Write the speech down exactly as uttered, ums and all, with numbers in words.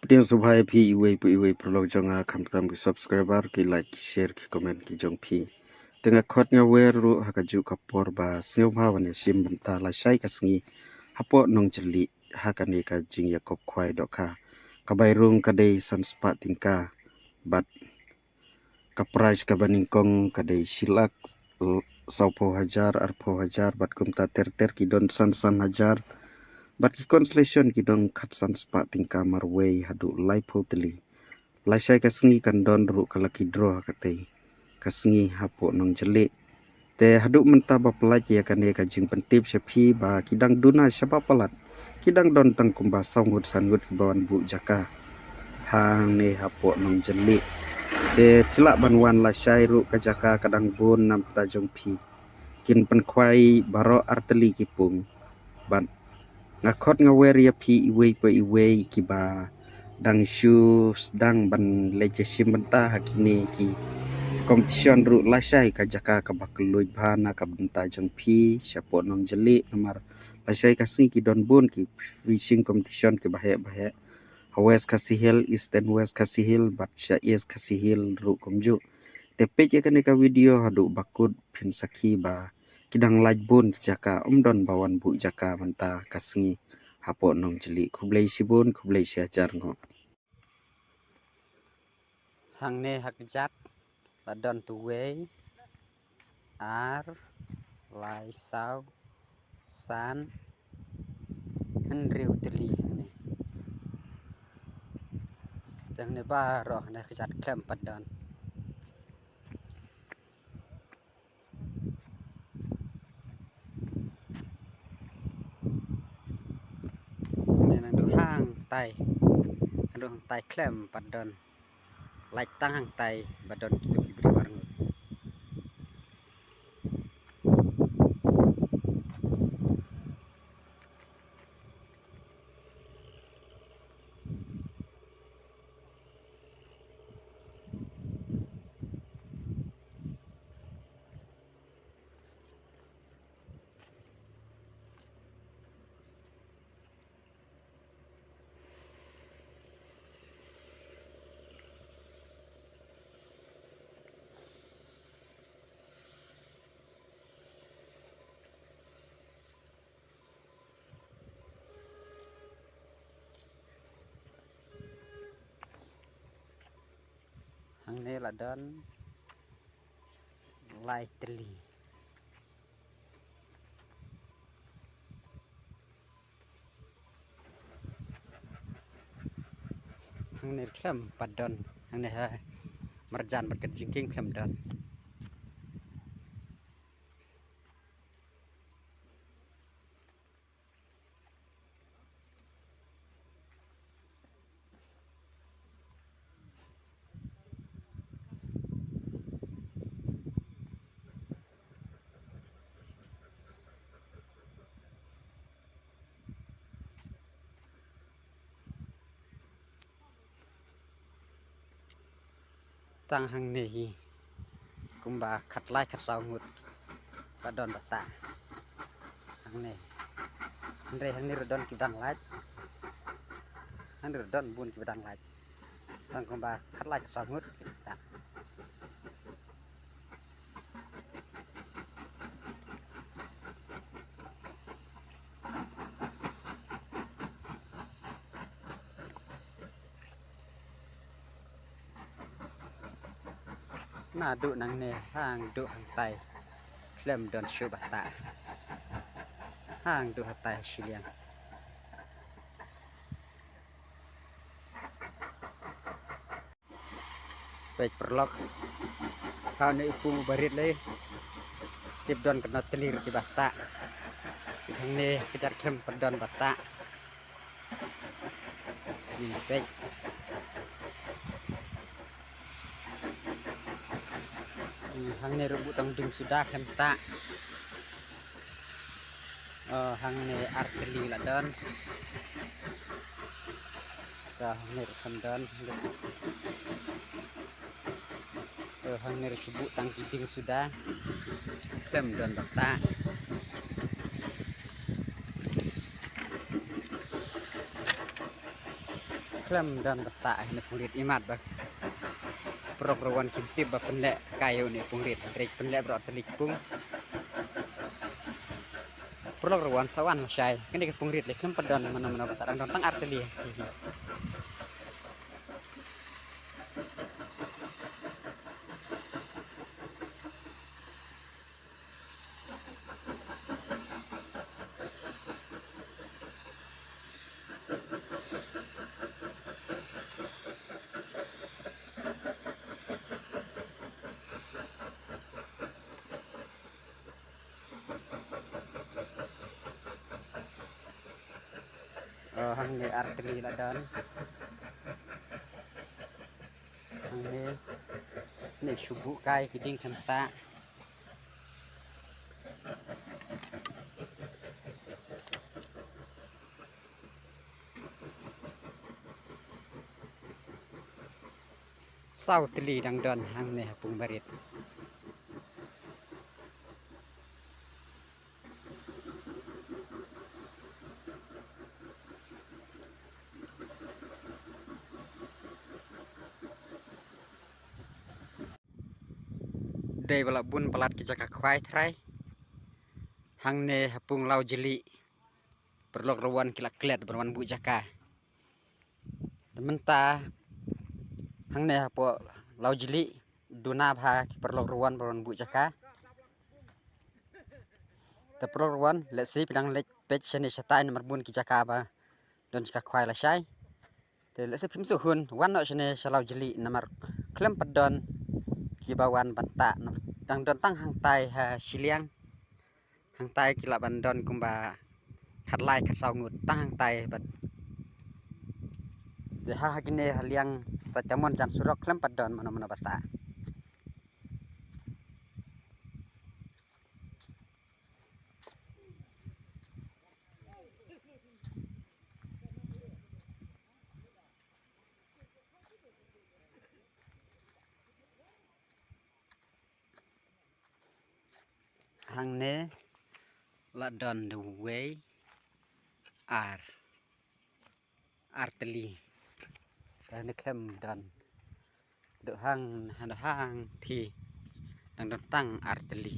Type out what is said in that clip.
Pdiang sngewbha ïa phi iwei pa iwei paralok jong nga, khamtam ki subscriber, ki like, ki share, ki comment ki jong phi. Te nga khot nga wer ruh ha kajuh ka por ba sngewbha ban ïa shim bynta lashai ka sngi hapoh Nongjylli ha kane ka jingïakob khwai dohkha. Ka bai rung ka dei san spah tyngka bad ka prize kaba nyngkong ka dei shi lak, l-, sawphew hajar, arphew hajar, bad kumta ter ter ki don san san hajar, bad ki consolation ki don khatsan spah tyngka marwei haduh laiphew tylli. Lashai ka sngi kan don ruh ka lucky draw ha katei ka sngi hapoh Nongjylli. Te haduh mynta ba pynlait ïa kane ka jingpyntip sha phi ba ki dang duna shaba palat, ki dang don tang kumba saw ngut san ngut kiba wan buh jaka hangne hapoh Nongjylli. Te phi lah ban wan lashai ruh, ka jaka ka dang bun na bynta jong phi. Kin pynkhwai baroh artylli ki pung. Bad nga khot nga wer ïa phi iwei pa iwei kiba dang shu sdang ban leit ïa shim bynta ha kine ki competition ruh, lashai ka jaka kaba kylluid bha na ka bynta jong phi shapoh Nongjylli, namar lashai ka sngi ki don bun ki fishing competition kiba heh ba heh ha West Khasi Hills, Eastern West Khasi Hills, bad sha East Khasi Hills ruh kumjuh. Te peit ïa kane ka video haduh ba kut, phin sakhi ba ki dang lait bun ki jaka, ym don ba wan buh jaka mynta ka sngi hapoh Nongjylli. Khublei shibun, khublei shihajar nguh. Hangne ha kjat la don tu wei, ar, lai, saw, san, hynriew tylli hangne. Te hangne baroh hangne kjat khlem pat don. Hangne nang duh hangtai, nang duh hangtai khlem pat don. Lait tang hangtai ba don kitu ki briew arngut. Hangne la don lai tylli. Hangne khlem pat don, hangne ha marjan bad ka jingkieng khlem don. Tang hangne hi kumba khatlai khatsaw ngut ba don ba tah. Hangne. Hynrei hangne ruh don kiba dang lait. Hangne ruh don bun kiba dang lait. Tang kumba khatlai khatsaw ngut ba tah. Naduh nangne hangduh hangtai khlem don shuh ba tah. Hangduh hangtai shiliang. Peit paralok. Ha une u pung u barit lei. Tip don kano tylli ruh kiba tah. Hangne kjat khlem pat don ba tah. Hmm, peit. Hmm, hangne ruh buh tang ding suda khlem tah. Oh, hangne ar tylli la don. Ka hangne ruh khlem don. Oh, hangne ruh shu buh tang ki ding suda. Khlem don ba tah. Khlem don bata ïa une u pung rit imat ba paralok ruh wan kim tip ba pynleh kai ïa une u pung rit. Hynrei pynleh baroh artylli ki pung. Paralok ruh wan sa wan lashai. Kane ka pung rit lei khlem pat don mano mano bata, dang don tang artylli. Oh, hangne artylli la don. Hangne ne shu buh kai ki dieng khamtah. Saw tylli dang don hangne ha pung barit. Dei ba la bun palat ki jaka khwai trai. Hangne ha pung Lawjylli. Paralok ruh wan ki la klet ban wan buh jaka. Te mynta hangne hapoh Lawjylli duna bha ki paralok ruh wan ban wan buh jaka. Te paralok ruh wan lehse phi dang leit peit shane shatai namar bun ki jaka ba don jaka khwai lashai. Te lehse phim sngewhun wan noh shane sha Lawjylli namar khlem pat don kiba wan ban tah, dang don tang hangtai ha shiliang. Hangtai ki lah ban don kumba khatlai khatsaw ngut tang hangtai bad. Te ha, ha kine ha liang Saitamon jan surok khlem pat don mano mano bata. Hangne la don da uwei, ar, ar tylli. Te hangne khlem don. Duk hang, duk hang thi dang don tang ar tylli.